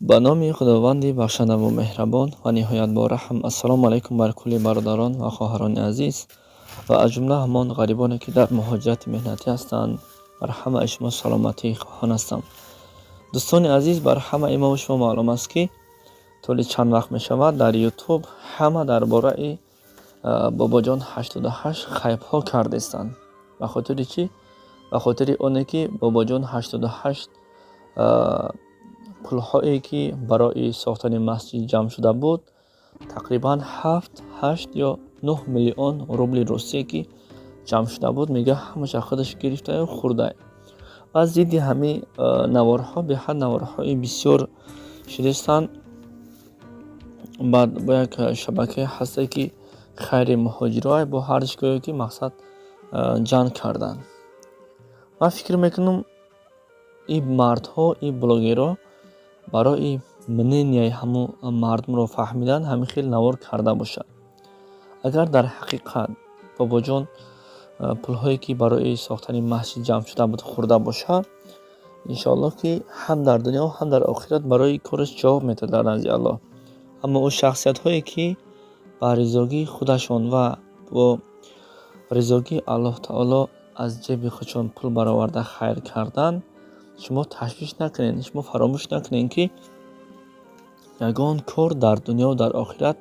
Ба номи Худованди бахшандаву меҳрабон ва ниҳоят бораҳм. Ассалому алайкум бар кулли бародарон ва хоҳарони азиз ва аз ҷумла ҳамон ғарибоне, ки дар муҳоҷирати меҳнатӣ ҳастанд. Бар ҳамаи шумо саломатӣ хоҳон ҳастам. Дӯстони азиз, бар ҳамаи мову шумо маълум аст, ки тӯли чанд вақт мешавад, дар Ютуб ҳама дар бораи Бобоҷон 88 хайпҳо кардестанд. Ба хотири чӣ? Ба хотири оне ки Бобоҷон 88 пулҳое, ки барои сохтани масҷид ҷамъ шуда буд, тақрибан 7, 8 ё 9 миллион рубли русие ки ҷамъ шуда буд, мега, ҳамаша худаш гирифтаю хӯрда. Ва зидди ҳамин наворҳо беҳад наворҳои бисёр шудистанд. Баъд бо як шабакае ҳасте, ки хайри муҳоҷиро бо ҳарч гӯё ки мақсад ҷанг карданд. Ман фикр мекунам, ин мардҳо, ин блогерҳо барои мненияи ҳамун мардумро фаҳмидан ҳамин хел навор карда бошад. Агар дар ҳақиқат Бобоҷон пулҳое, ки барои сохтани масҷид ҷамъ шуда буд, хӯрда бошад, иншоаллоҳ, ки ҳам дар дунё, ҳам дар охират барои кораш ҷавоб медиҳад дар назди Аллоҳ. Аммо ӯ шахсиятҳое, ки ба ризогии худашон ва бо ризогии Аллоҳ таоло аз ҷеби худшон пул бароварда хайр карданд, шумо ташвиш накунед, шумо фаромӯш накунед, ки ягон кор дар дунёву дар охират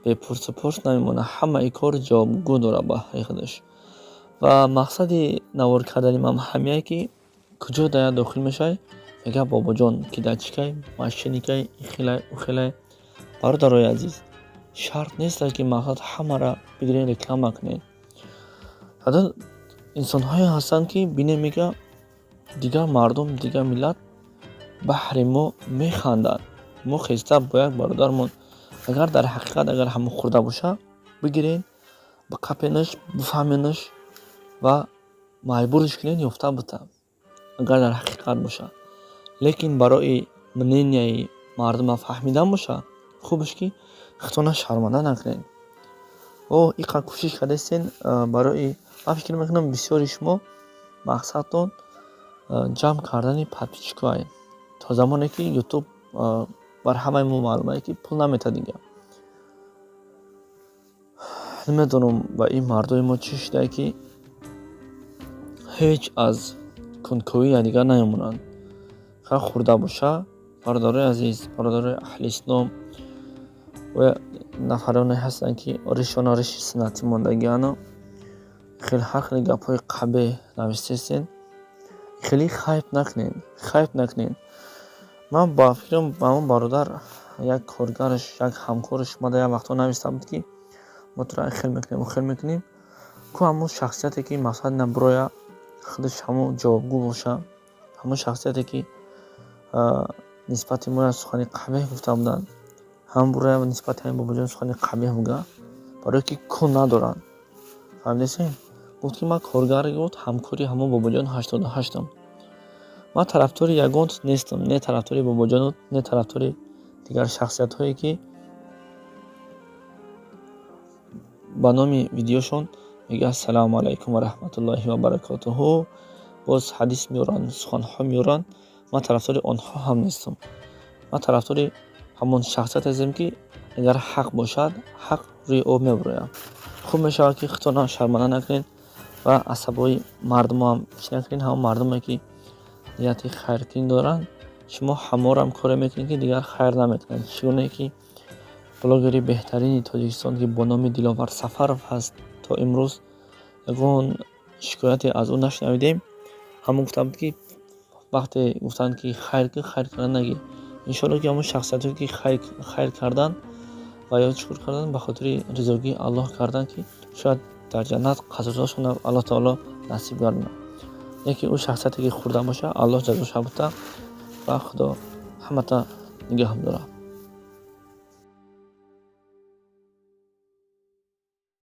бепурсупурс намемонад. Ҳамаи кор ҷавобгӯ дорад ба ҳаққи худаш. Ва мақсади навор кардани ман ҳамие, ки куҷо дая дохил мешавӣ, мега, Бобоҷон кидачикай, мошенникай, ихелай, ухелай. Бародарои азиз, шарт нест, ки мақсад ҳамаро бигирен, реклама кунед. Инсонҳое ҳастанд, ки бинем, мега, дигар мардум, дигар миллат баҳри мо механданд. Мо хеста бо як бародармон, агар дар ҳақиқат агар ҳамон хӯрда боша, бигирен, биқапенаш, бифаҳменаш ва маҷбурш кунед ёфта бита, агар дар ҳақиқат бошад. Лекин барои мненияи мардума фаҳмидан боша, хубаш, ки худтона шарманда накунед. О иқа кӯшиш кардастен барои, ман фикр мекунам, бисёри шумо мақсадтон ҷамъ кардани подписчикҳое. То замоне ки Ютуб, бар ҳамаи мо маълумае, ки пул наметиҳад дига. Намедонам, ба ин мардуми мо чӣ шудае, ки ҳеҷ аз кунҷковӣ якдигар намемонанд. Хар хӯрда боша, бародарои азиз, бародарои аҳли ислом ва нафароне ҳастанд, ки ришона риши суннатӣ мондагиану хеле ҳар хеле гапҳои қабеҳ навиштестен. Хеле хайп накунед, хайп накунед. Ман ба фикрам, ҳамон бародар, як коргараш, як ҳамкораш омада, як вақтҳо нависта буд, ки мо туро хел мекунем, хел мекунем. Ку ҳамон шахсияте, ки мақсад набуроя, худаш ҳамон ҷавобгӯ боша, ҳамон шахсияте, ки нисбати мо як сухани қабеҳ гуфта буданд, ҳам буроя, нисбати ҳамин Бобоҷон сухани қабеҳ буга, барое ки кун надоранд. Фаҳмидесен? Гуфт, ки ман коргари, гуфт, ҳамкори ҳамон Бобоҷон 88-ам. Ман тарафдори ягон нестам, не тарафдори Бобоҷону, не тарафдори дигар шахсиятҳое, ки ба номи видеошон мега «Ассалому алайкум ва раҳматуллоҳи ва баракотуҳу», боз ҳадис меоранд, суханҳо меоранд. Ман тарафдори онҳо ҳам нестам. Ман тарафдори ҳамон шахсият ҳастем, ки агар ҳақ бошад, ҳақ рӯи об мебурояд. Хуб мешавад, ки худтонро шарманда накунед ва асабои мардумоам чӣ накунед. Ҳамон мардуме, ки нияти хайркунӣ доранд, шумо ҳамонам коре мекунед, ки дигар хайр намекунанд. Чӣ гунае ки блогери беҳтарини Тоҷикистон, ки бо номи Диловар Сафаров ҳаст, то имрӯз ягон шикояте аз ӯ нашунавидем. Ҳамон гуфта буд, ки вақте гуфтанд, ки хайр кун, хайр кардан нагир. Иншоалло, ки ҳамон шахсиятҳое, ки хайр карданд ва ё чӣ кор карданд, ба хотири ризогии Аллоҳ карданд, ки шояд дар ҷаннат қасрҳошонро Аллоҳ таоло насиб гардонад. Лекин ӯ шахсияте, ки хӯрда бошад, Аллоҳ ҷазоша бута ва Худо ҳамата нигаҳ дорад.